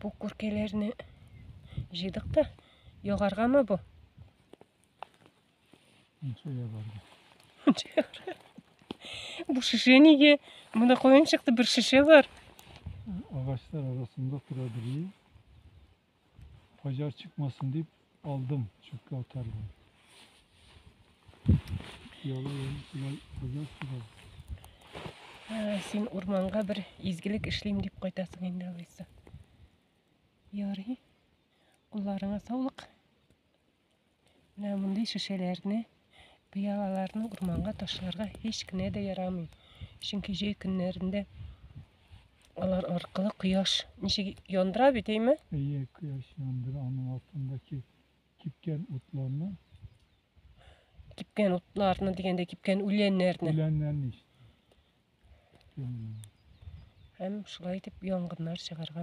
Бу күркәләрне җыйдык та, ягаргамы бу? Нче ягарга. Нче ягарга. Бу шешә нигә? Монда каян чыкты бер шешә бар? Агачлар арасында тора бери. Пожар чыкмасын дип алдым, чүпкә атарга. Пыяла шулай пожар чыга. Син урманга бер изгелек эшлим дип кайтасың инде алайса. Ярый. Кулларыңа саулык. Менә мондый шешәләрне, пыялаларны урманга ташларга һич кенә дә ярамый. Чөнки җәй көннәрендә алар аркылы кояш ничек яндыра бит, әйме? Әйе, кояш яндыра, аның артындагы кипкән утларны. Кипкән утларны дигәндә кипкән үләннәрне. Үләннәрне işte. Һәм шулай итеп янгыннар чыгарга.